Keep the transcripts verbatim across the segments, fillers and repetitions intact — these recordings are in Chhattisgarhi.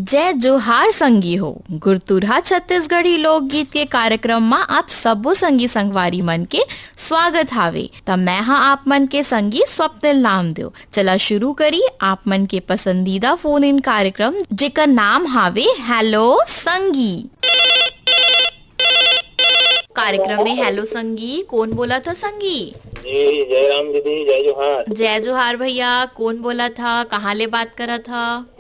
जय जोहार संगी हो, गुरतुरहा छत्तीसगढ़ी लोकगीत के कार्यक्रम म आप सबो संगी संगवारी मन के स्वागत हावे। त मैं हा आप मन के संगी स्वप्निल नामदेव। चला शुरू करी आप मन के पसंदीदा फोन इन कार्यक्रम, जेकर नाम हावे हेलो संगी। कार्यक्रम में हेलो संगी, कोन बोलत ह संगी? जी, जय राम दीदी, जय जोहार। जय जोहार भैया, कोन बोलत ह, कहाँ ले बात करत ह?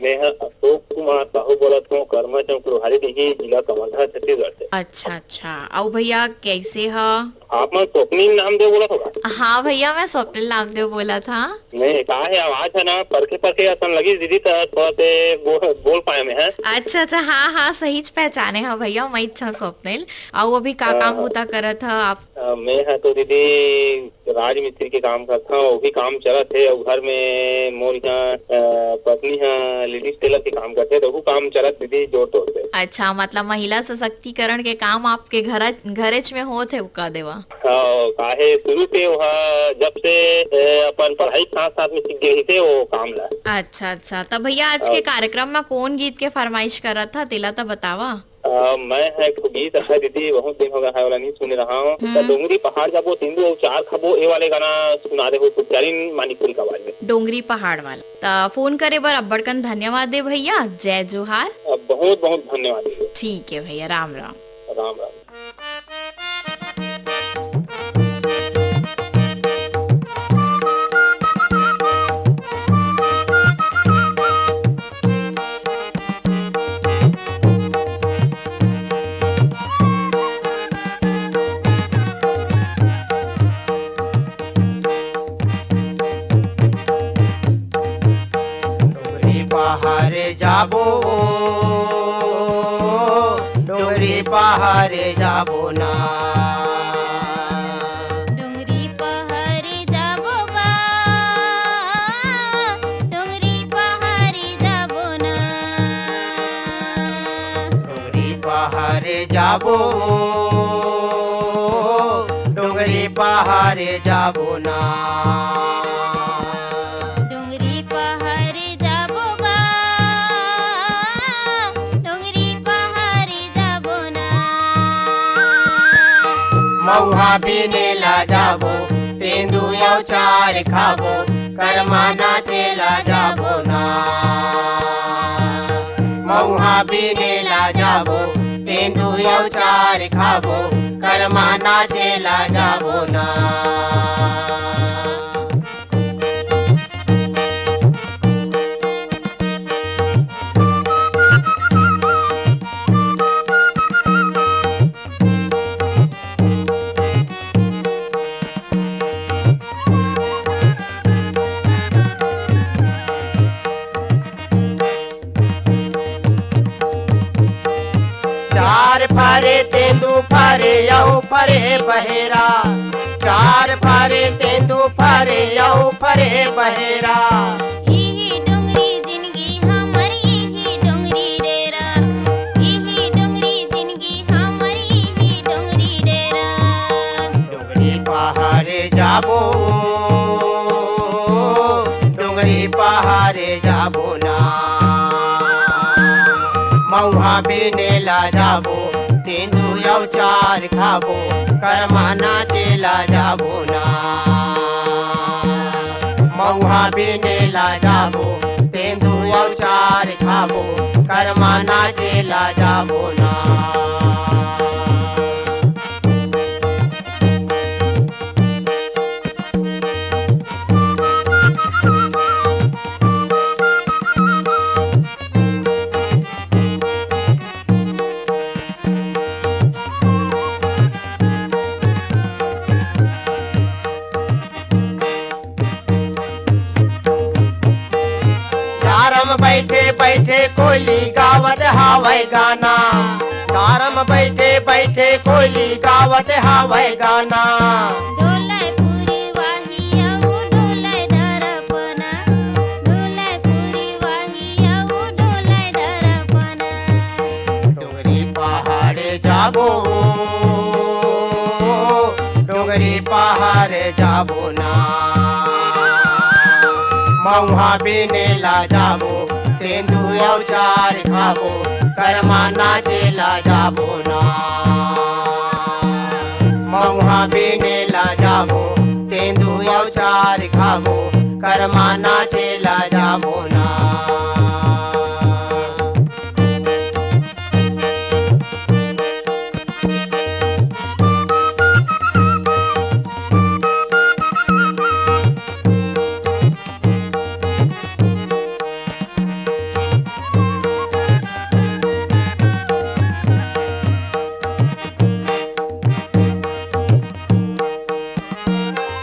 मैं ह अशोक कुमार साहू बोलत हूँ, कर्मा चौक लोहारी डीही, जिला कवर्धा, छत्तीसगढ़ से। अच्छा अच्छा, अउ भैया कैसे ह? आप मन स्वप्निल नामदेव बोलत हो का? हाँ भैया, मैं स्वप्निल नामदेव बोलत हूँ। नहीं, का है, आवाज है ना, परखे परखे असन लगी दीदी, त थोड़ा से बोल, बोल पाए मैं है। अच्छा अच्छा, हाँ हाँ, सहीच पहचाने ह भैया, मैं इच्छा स्वप्निल। अउ अभी का हाँ, काम हाँ। बुता करत ह आप? अ, मैं ह तो दीदी राजमिस्त्री के काम करत हूँ, वो भी काम चलत है। और घर में मोर यहाँ, अ, पत्नी ह लेडीज टेलर के काम करथे, तो वो काम चलत दीदी जोर तोर से। अच्छा, मतलब महिला सशक्तिकरण के काम आपके घर, घरेच में होत है, वो कह देवा। हाँ, काहे शुरू के वह जब से, ए, अपन पढ़ाई के साथ साथ में सीख गए थे वो काम ला। अच्छा अच्छा, तब भैया आज के हाँ। कार्यक्रम में कौन गीत के फरमाइश करत था, तेला तो बतावा। अ, मैं ह एक ठो गीत है दीदी, बहुत दिन हो गया है वाला नहीं सुने रहा हूँ। हम्म। तो डोंगरी पहाड़ जाबो, तेंदू और चार खाबो, ए वाले गाना सुना दे हो सुखचारिन मानिकपुरी का आवाज में। डोंगरी पहाड़ वाला। त फोन करे बर अब्बड़कन धन्यवाद दे भैया। जय जोहार। अ, बहुत बहुत धन्यवाद दीदी। ठीक है भैया, राम राम। राम राम। डोंगरी पहाड़ जाबो, डोंगरी पहाड़ जाबो ना। डोंगरी पहाड़ जाबो गा, डोंगरी पहाड़ जाबो ना। डोंगरी पहाड़ जाबो, डोंगरी पहाड़ जाबो ना। डोंगरी पहाड़ जाबो गा, डोंगरी पहाड़ जाबो ना। मउहा बीने ला जाबो, तेंदू अउ चार खाबो, करमा नाचे ला जाबो ना। मउहा बीने ला जाबो, तेंदू अउ चार खाबो, करमा नाचे ला जाबो ना। चार फरे तेंदू फरे अउ फरे बहेरा, चार फरे तेंदू फरे अउ फरे बहेरा। इही डोंगरी जिनगी हमर, इही डोंगरी डेरा, इही डोंगरी जिनगी हमर, इही डोंगरी डेरा। डोंगरी पहाड़ जाबो, डोंगरी पहाड़ जाबो ना। मउहा बीने ला जाबो, तेंदू अउ चार खाबो, करमा नाचे ला जाबो ना। मउहा बीने ला जाबो, तेंदू अउ चार खाबो, करमा नाचे ला जाबो ना। चारम बैठे बैठे कोयली गावत हावय गाना। चारम बैठे बैठे कोयली गावत हावय गाना। डोलय पुरवाही अउ डोलय डरपना, डोलय पुरवाही अउ डोलय डरपना। डोंगरी पहाड़ जाबो, डोंगरी पहाड़ जाबो ना। मउहा बीने ला जाबो, तेंदू अउ चार खाबो, करमा नाचे ला जाबो ना। मउहा बीने ला जाबो, तेंदू अउ चार खाबो, करमा नाचे ला जाबो ना।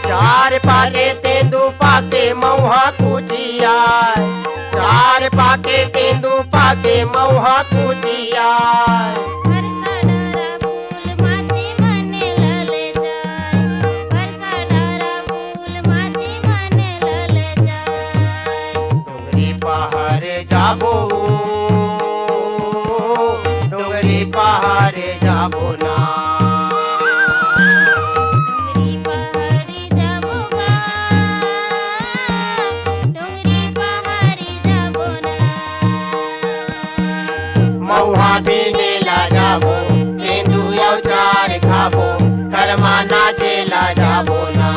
चार पाके तेंदू पाके मउहा कुचिया, चार पाके तेंदू पाके मउहा कुचिया। फरसा डहरा फूल माथे मन ललचाय, फरसा डहरा फूल माथे मन ललचाय। डोंगरी पहाड़ जाबो, डोंगरी पहाड़ जाबो ना। डोंगरी पहाड़ जाबो गा, डोंगरी पहाड़ जाबो ना। मउहा बीने ला जाबो, तेंदू अउ चार खाबो, करमा नाचे ला जाबो ना।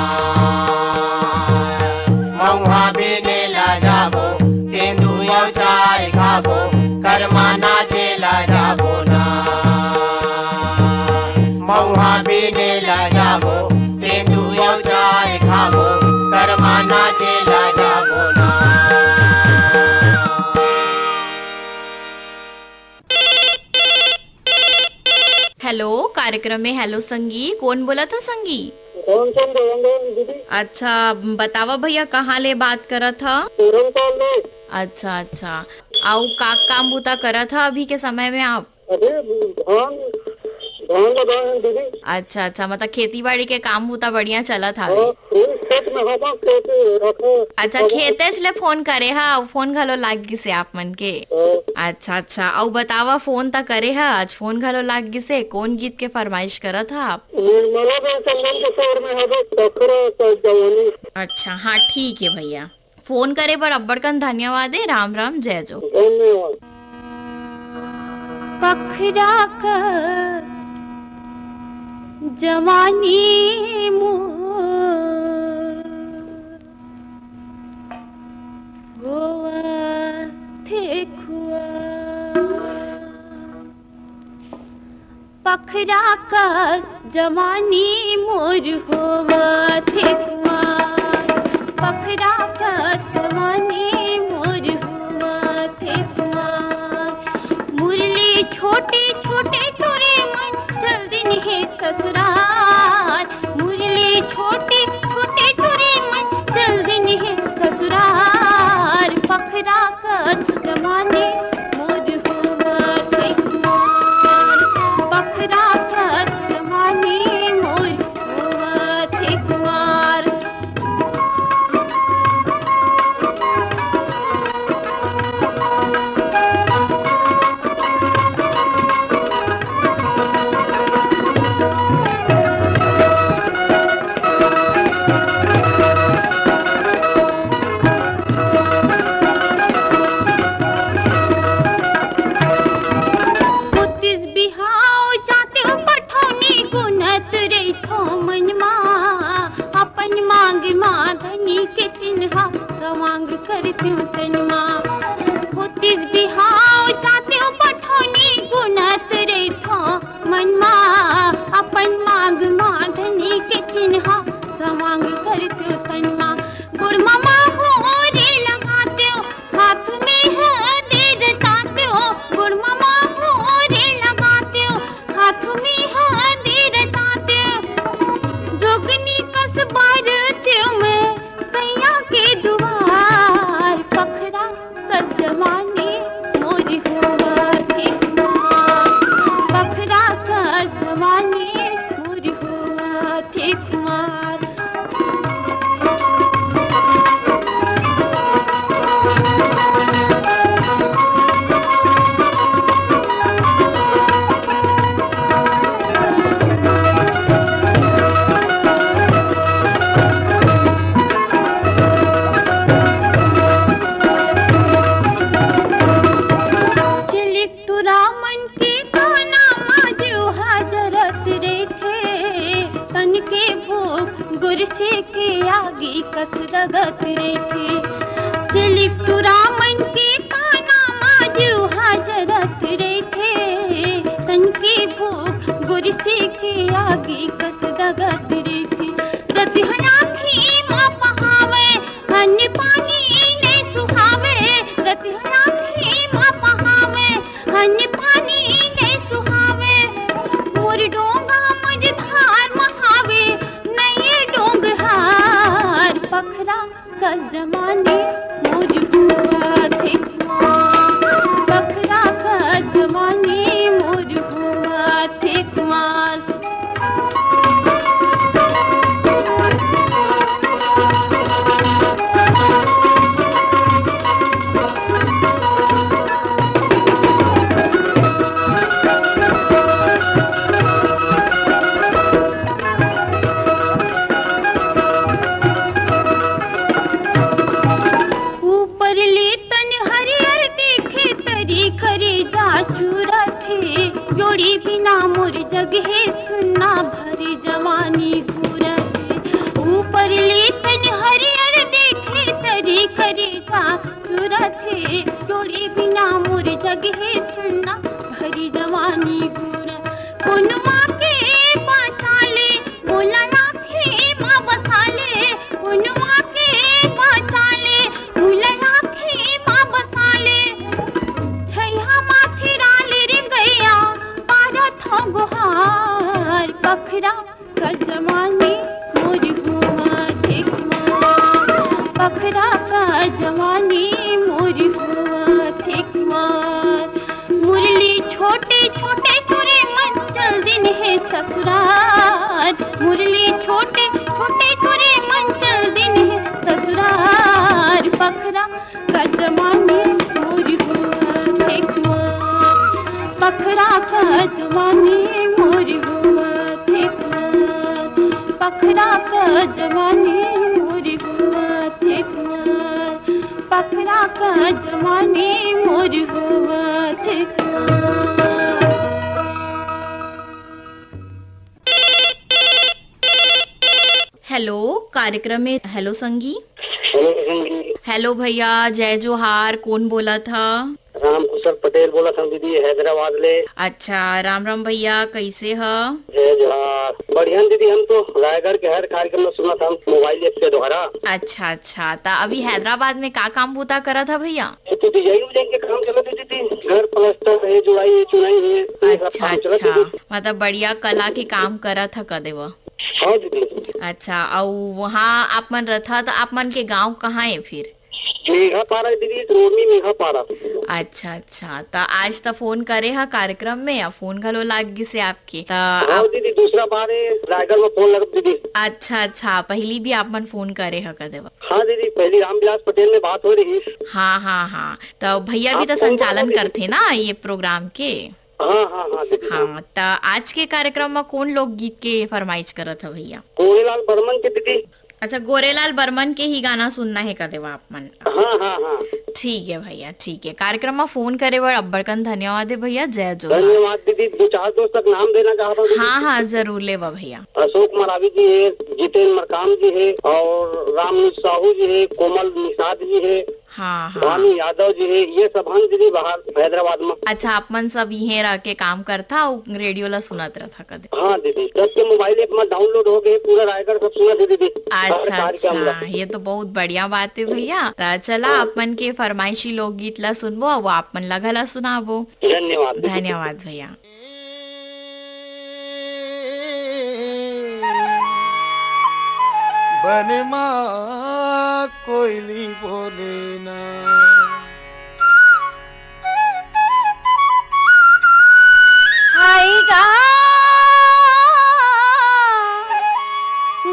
मउहा बीने ला जाबो, तेंदू अउ चार खाबो, करमा नाचे ला जाबो ना। मउहा बीने ला जाबो, तेंदू अउ चार खाबो, करमा नाचे ला जाबो ना। हेलो, कार्यक्रम में हेलो संगी, कोन बोलत ह संगी? धनचंद देवंदर दीदी। अच्छा, बतावा भैया, कहाँ ले बात करत ह? पूरन पाल ले। अच्छा, अच्छा। अउ का काम बूता करत ह अभी के समय में आप? अभी धान, धान लगाए हैं दीदी। अच्छा, अच्छा, मतलब खेती बाड़ी के काम बूता बढ़िया चलत हावे। हाँ, वही खेत में हवा, खेत रखे अच्छा, हवा। खेतेच ले फोन करे हा, फोन घलो लाग गिसे आप मन के। हाँ। अच्छा, अच्छा, अउ बतावा, फोन त करे हा, आज फोन घलो लाग गिसे, कोन गीत के फरमाइश करत हा आप? निर्मला बाई चंदन के स्वर में हवे, पखरा का जवानी। अच्छा, हाँ, ठीक है भैया, फोन करे बर अब्बड़कन धन्यवाद है। राम राम, जय जोहार। धन्यवाद। पखरा कस जवानी मोर होवथे खुआर। पखरा कस जवानी मोर होवथे खुआर। पखरा कस जवानी मोर होवथे खुआर। मुरली छोटे छोटे टुरी मन चल दिन हे ससुरार। मुरली छोटे छोटे टुरी मन चल दिन हे ससुरार। पखरा कस जवानी मोर होवथे खुआर। पखरा कस जवानी मोर होवथे खुआर। होतिस बिहाव जातेव पठौनी गुनत रहिथो मनमा, अपन मांग मा धनी के चिन्हा सवांग करतेव तनमा। होतिस बिहाव जातेव पठौनी गुनत रहिथो मनमा, अपन मांग मा धनी के चिन्हा सवांग करतेव तनमा। गोड़ मा माहुरे लगातेव, हाथ में हरदी रचातेव, गोड़ मा माहुरे लगातेव, हाथ में हरदी रचातेव। जोगनी कस बरतेव मैं सैया के दुआर। पखरा कस जवानी मोर होवथे खुआर। पखरा कस जवानी मोर होवथे खुआर। हो, गुरसे के आगी कस दगत रहिथे। चलिप तुरा मन के काना मा जीव हा जरत रहिथे। तन के भूख गुरसे के आगी कस दगत रहिथे। रतिहा आँखी मा पहावे, अन्न पानी नइ सुहावे। रतिहा आँखी मा पहावे, अन्न पानी नइ सुहावे। मोर डोंगा मझधार महावे, नइये डोंगहार। पखरा का जमानी मोर हुआ थे कुमार। पखरा का जमानी मोर हुआ थे कुमार। ऊपर ले तन हरियर देखे, तरी करेजा चुरथे। जोड़ी बिना मोर जग हे सुन्ना, भरी जवानी घूरथे। ऊपर ले तन हरियर देखे, तरी करेजा चुरथे। जोड़ी बिना मोर जग हे सुन्ना, भरी जवानी घूरथे। कोनवा के बाँचा ले, मोला आँखी मा बसा ले। कोनवा के बाँचा ले, मोला आँखी मा बसा ले। छइहा माथे डाले रे गैया, पारत हँव गोहार। पखरा का जवानी मोर हुआ थे कुमार। पखरा का जवानी मोर हुआ थे कुमार। मुरली छोटे छोटे टुरी मन चल दिन हे ससुरार। मुरली छोटे छोटे टुरी मन चल दिन हे ससुरार। पखरा का जवानी मोर हुआ थे कुमार। पखरा का जवानी मोर हुआ थे कुमार। पखरा का जवानी मोर हुआ थे कुमार। पखरा का जवानी मोर हुआ थे कुमार। हेलो, कार्यक्रम में हेलो संगी। हेलो संगी। हेलो भैया, जय जोहार, कोन बोलत ह? राम कुशल पटेल बोलत हँव दीदी, हैदराबाद ले। अच्छा, राम राम भैया, कइसे ह? जय जोहार। बढ़िया दीदी, हम तो रायगढ़ के हर कार्यक्रम ला सुनत हन मोबाइल ऐप के द्वारा। अच्छा अच्छा, त अभी हैदराबाद में का काम बूता करत ह भैया? तो डिजाइन उजाइन के काम चलत हे दीदी, घर प्लास्टर हे, जुड़ाई हे, चुनाई हे, ये सब अच्छा काम चलत हे अच्छा, दीदी। मतलब बढ़िया कला के काम करत ह कदे वो। हाँ दीदी। अच्छा, अउ वहाँ आप मन रथव त आप मन के गांव कहाँ हे फिर? मेघापारा दीदी, रोमी मेघापारा। अच्छा अच्छा, त आज त फोन करे ह कार्यक्रम में, या फोन घलो लाग गिस हे आपके त हाँ आप दीदी, दूसरा बार हे रायगढ़ में फोन लगत दीदी। अच्छा अच्छा, पहली भी आप मन फोन करे ह कदे वो? हाँ दीदी, पहली रामविलास पटेल में बात हो रही। हाँ हाँ हाँ, त भैया भी आप त फोन संचालन करत हे ना ये प्रोग्राम के। हाँ हाँ हाँ दीदी, हाँ। हाँ, त आज के कार्यक्रम में कौन लोकगीत के फरमाइश करत ह भैया? गोरेलाल बर्मन के दीदी। अच्छा, गोरेलाल बर्मन के ही गाना सुनना हे कदे वो आप मन? हाँ हाँ हाँ। ठीक हे भैया, ठीक हे। कार्यक्रम में फोन करे बर अब्बड़कन धन्यवाद हे भैया, जय जोहार। धन्यवाद दीदी। दो चार दोस्त तक नाम देना चाहत हँव दीदी। हाँ हाँ, जरूर लेवा भैया। अशोक मरावी जी हे, जितेन मरकाम जी हे अउ रामनुज साहू जी हे, कोमल निषाद जी हे, हाँ हाँ। भानु यादव जी हे, ये सब हन दीदी बाहर हैदराबाद में। अच्छा, आप मन सब इहें रह के काम करथा अउ रेडियो ला सुनत रथा कदे? हाँ दीदी, जब से मोबाइल ऐप में डाउनलोड हो गए, पूरा रायगढ़ सब सुनत हे दीदी। अच्छा अच्छा, ये तो बहुत बढ़िया बात हे भैया। त चला, हाँ। आप मन के फरमाइशी लोकगीत ला सुनबो अउ आप मन ला घला सुनाबो। धन्यवाद दीदी। धन्यवाद भैया। बन मा कोयली बोले ना। हाय गा,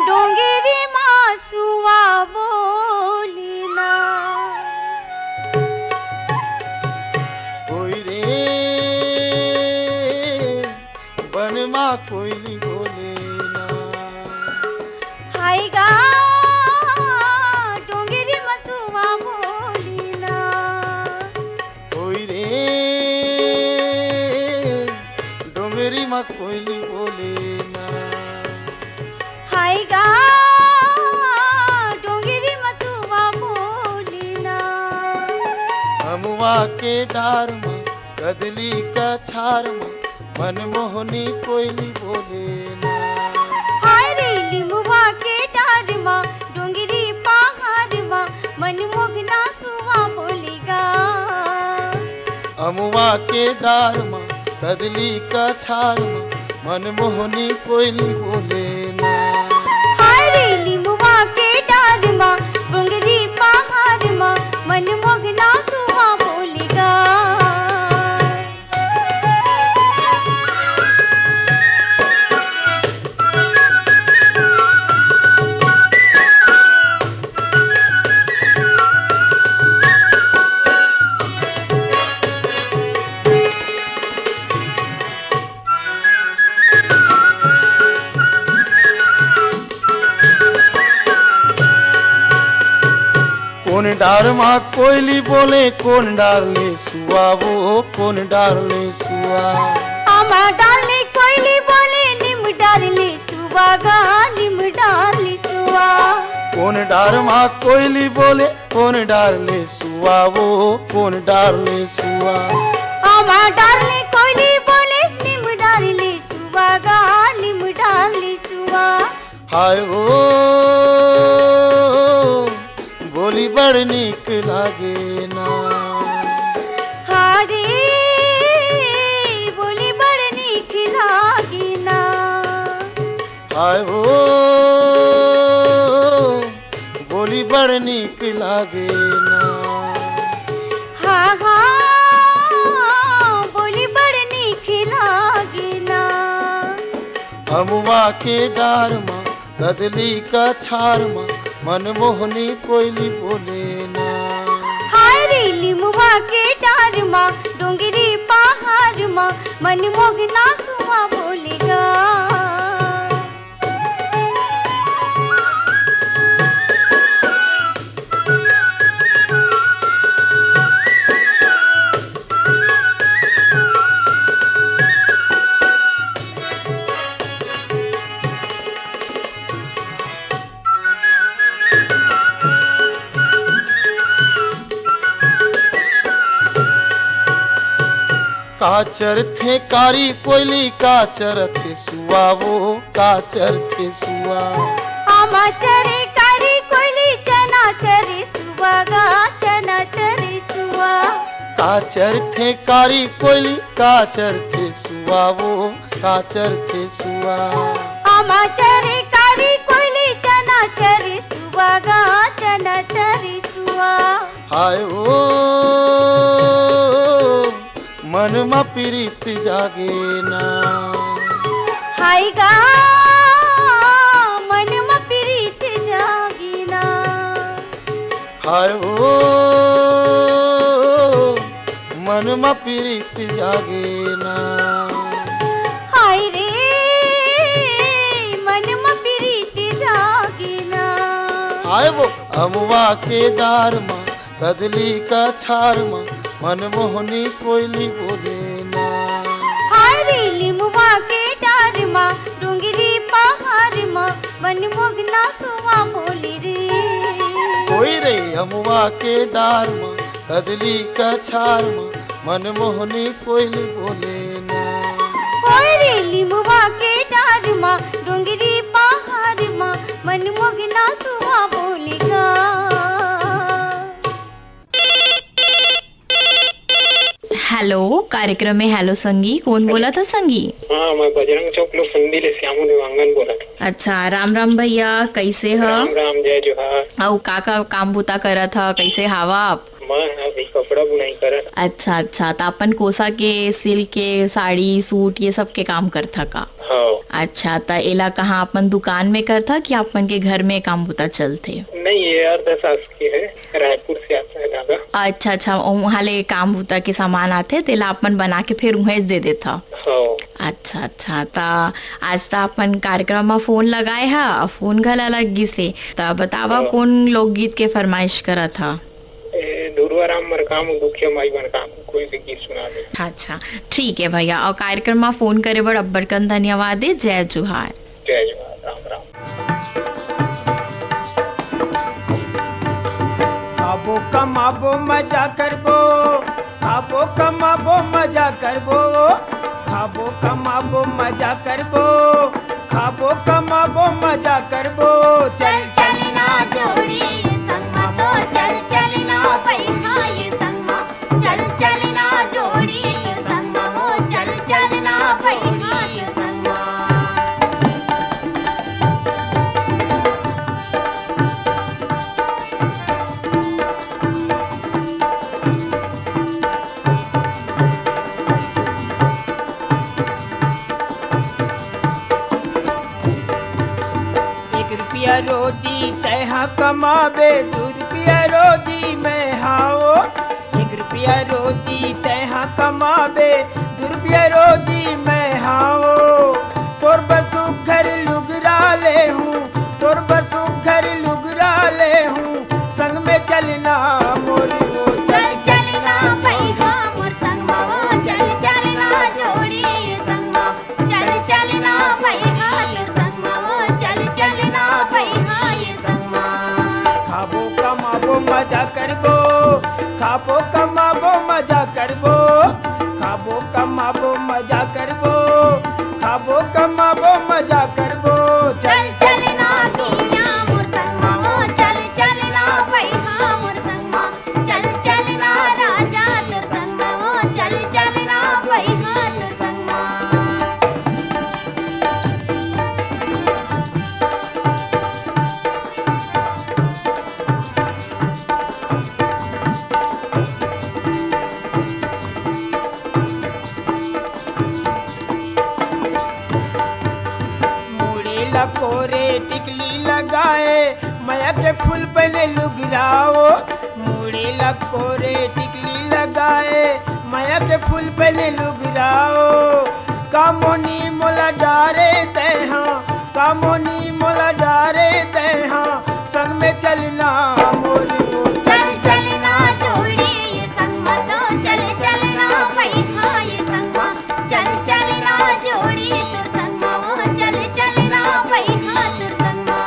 डोंगरी मा सुआ बोले ना। कोई रे बन मा कोयली बोले ना। हाय गा, डोंगरी मा सुआ बोले ना। कोई रे डोंगरी मा कोयली बोले ना। हाय वा के डार म, कदली कछार म, मनमोहनी कोयली बोले ना। हाय रे लिमवा के डार म, डोंगरी पहाड़ म, मनमोहना सुवा बोले गा। अमवा के डार म, कदली कछार म, मनमोहनी कोयली बोले ना। हाय रे लिमवा के डार म, डोंगरी पहाड़ म, मनमोहना सुवा बोले गा। कोन डार मा कोयली बोले, कोन डार ले सुआ वो, कोन डार ले सुआ। आमा डार ले कोयली बोले, नीम डार ले सुआ गा, नीम डार ले सुआ। कोन डार मा कोयली बोले, कोन डार ले सुआ वो, कोन डार ले सुआ। आमा डार ले कोयली बोले, नीम डार ले सुआ गा, नीम डार ले सुआ। हाय ओ, बोली बड़ नीक लागे ना। हाय रे, बोली बड़ नीक लागे ना। हाय ओ, बोली बड़ नीक लागे ना। हाँ, हाँ, बोली बड़ नीक लागे ना। अमुआ के डार म, कदली कछार म, मनमोहनी कोयली बोले ना। हाय रे लिमवा के डार म, डोंगरी पहाड़ म, मनमोहना सुआ बोले गा। का चरथे कारी कोयली, का चरथे सुआ वो, का चरथे सुआ। आमा चरे कारी कोयली, चना चरे सुआ गा, चना चरे सुआ। का चरथे कारी कोयली, का चरथे सुआ वो, का चरथे सुआ। आमा चरे कारी कोयली, चना चरे सुआ गा, चना चरे सुआ। हाय ओ, मन म प्रीत जागे ना। हाय गा, मन म प्रीत जागे ना। हाय ओ, मन म प्रीत जागे ना। हाय रे, मन म प्रीत जागे ना। हाय वो अमवा के डार म, कदली कछार म, मनमोहनी कोयली बोले ना। हाय रे लिमवा के डार म, डोंगरी पहाड़ म, मनमोहना सुआ बोले रे। कोई रे अमवा के डार म, कदली कछार म, मनमोहनी कोयली बोले ना। कोई रे लिमवा के डार म, डोंगरी पहाड़ म, मनमोहना सुआ बोले गा। हेलो, कार्यक्रम में हेलो संगी, कोन बोलत ह संगी? हाँ, मैं बजरंग चौक लोखंडी ले श्यामू देवांगन बोलत हूँ। अच्छा, राम राम भैया, कैसे ह? राम राम, जय जोहार। अउ का का काम बुता करत ह, कैसे हावा आप? मैं अभी कपड़ा बुनाई करत। अच्छा अच्छा, त अपन कोसा के सिल्क के साड़ी सूट ये सब के काम करथा का? हाँ। अच्छा, त एला कहाँ अपन दुकान में करथा कि अपन के घर में काम बुता चलथे? नहीं, ये अर्ध शासकीय है, रायपुर से आता है धागा। अच्छा अच्छा, वहाँ ले काम बुता के सामान आथे, तेला अपन बना के फिर उहें दे देथा। हाँ। अच्छा अच्छा, त आज त अपन कार्यक्रम म फोन लगाए हा, फोन घला लग गिस हे। त बतावा, हाँ। कोन लोकगीत के फरमाइश करत हा? ए, धुरवा राम मरकाम, दुखिया माई बनकाम, कोई भी गीत सुना दे। अच्छा, ठीक है भैया, और कार्यक्रम में फोन करे बर अब्बड़ कन धन्यवाद है। जय जोहार। जय जोहार, राम राम। आबो कमाबो मजा करबो, मजा करबो, खाबो कमाबो मजा करबो। चल चल ना जोड़ी संगमा तो, चल चल ना बैठाई संगमा, चल चल ना जोड़ी संगमा, चल चल ना बैठाई संगमा। एक रुपया रोजी तैहा कमाबे, दू रुपया रोजी मैं हाओ। एक रुपया रोजी तैहा कमाबे, दू रुपया रोजी मैं हाओ। तोर बर सुघर लुगरा ले हूँ, तोर बर सुघर लुगरा ले हूँ, संग में चलना मोरी वो। चल चलना भैया मोर संगमा वो, चल चलना जोड़ी संगमा, चल चलना भैया ये संगमा वो, चल चलना भैया ये संगमा। खाबो कमाबो मजा करबो, खाबो कमाबो मजा करबो, खाबो कमाबो मजा करबो, खाबो कमाबो मजा करबो। चल चल चलना किया मोर संगमा वो, चल चलना भैया मोर संगमा, चल चलना राजा तोर संगमा वो, चल चलना भैया तोर संगमा। मुड़ी लकोरे टिकली लगाए, मया के फूल पहने लुगराओ। मुड़ी लकोरे टिकली लगाए, मया के फूल पहने लुगराओ। कामोनी मोला डारे तैहा, कामोनी मोला डारे तैहा, संग में चलना मोरी वो। चल चलना जोड़ी संगमा तो, चल चलना भैया ये संगमा, चल चलना जोड़ी तोर संगमा वो, चल चलना भैया तोर संगमा।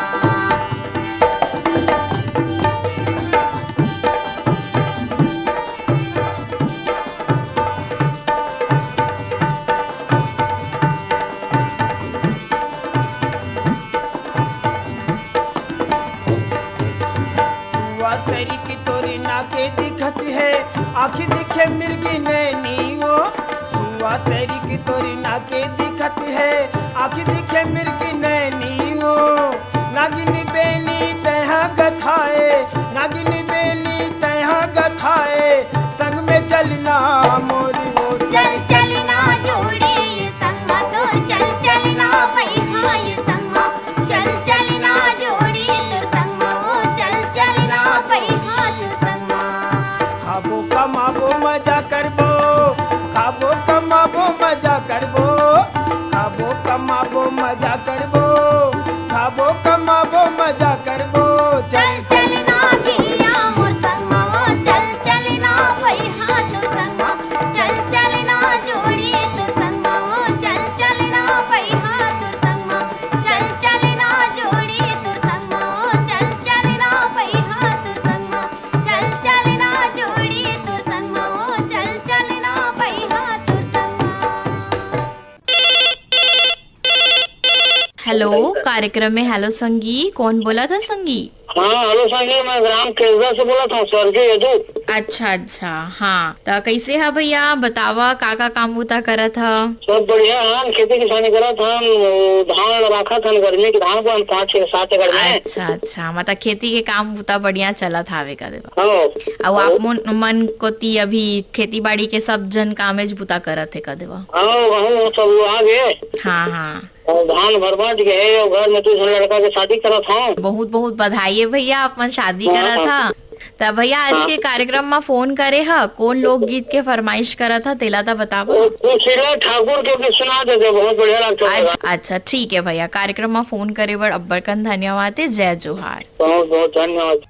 सुआ सरी की तोरी नाके दिखत है, आँखी दिखे मिर्गी नैनी वो। सुआ सरी की तोरी नाके दिखत है, आँखी दिखे मिर्गी नैनी वो। नागिन बेनी तैहा गथाए, नागिन बेनी तैहा गथाए, संग में चलना मोरी वो। चल चलना जोड़ी संगमा तो, चल चलना भैया ये संगमा, चल चलना जोड़ी तोर संगमा वो, चल चलना भैया तोर संगमा। खाबो कमाबो मजा करबो, खाबो कमाबो मजा करबो, खाबो कमाबो मजा करबो, खाबो कमाबो मजा करबो। चल चल चलना किया मोर संगमा वो, चल चलना भैया तोर संगमा, चल चलना जोड़ी तोर संगमा वो, चल चलना भैया तोर संगमा, चल चलना जोड़ी तोर संगमा वो, चल चलना भैया तोर संगमा, चल चलना जोड़ी तोर संगमा वो, चल चलना भैया तोर संगमा। हेलो, कार्यक्रम में हेलो संगी, कौन बोलत हे संगी? हाँ, हेलो संगी, मैं ग्राम केसदा से बोलत हूँ, स्वर्गीय यदु। अच्छा अच्छा, हाँ, त कैसे ह भैया, बतावा का का काम बुता करत ह? सब बढ़िया है, खेती किसानी करत हन, वो धान राखत हन, गर्मी के धान को हम पाँच छः सात एकड़ में। अच्छा अच्छा, मतलब खेती के काम बुता बढ़िया चलत हावे का देवा? हाँ। अउ आप मन कोती अभी खेती बाड़ी के सब जन कामेज बुता करत हे का देवा? हाँ, गहूँ सब आ गे। हाँ हाँ। अउ धान भर बांट गे हे, अउ घर में दू झन लड़का के शादी करत हूँ। बहुत बहुत बधाई हे भैया, अपन शादी हाँ, करत हाँ। ह। त भैया, आज हाँ। के कार्यक्रम म फोन करे ह, कोन लोकगीत के फरमाइश करत ह, तेला त बतावा। वो सुशीला ठाकुर के भी सुना दे दे, बहुत बढ़िया लगता है। अच्छा अच्छा, ठीक हे भैया, कार्यक्रम म फोन करे बर अब्बड़ कन धन्यवाद हे। जय जोहार। बहुत बहुत धन्यवाद।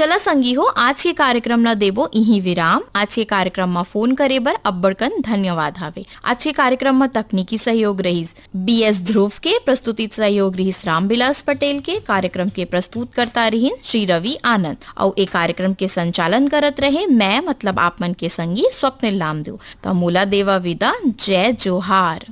चला संगी हो, आज के कार्यक्रम ला देबो इही विराम। आज के कार्यक्रम म फोन करे बर अब्बड़कन धन्यवाद हावे। आज के कार्यक्रम म तकनीकी सहयोग रहिस बी एस ध्रुव के, प्रस्तुति सहयोग रहिस रामविलास पटेल के, कार्यक्रम के प्रस्तुतकर्ता रहिन श्री रवि आनंद, अउ ए कार्यक्रम के संचालन करत रहे मैं, मतलब आप मन के संगी स्वप्निल लामदेव। त मोला देवा विदा, जय जोहार।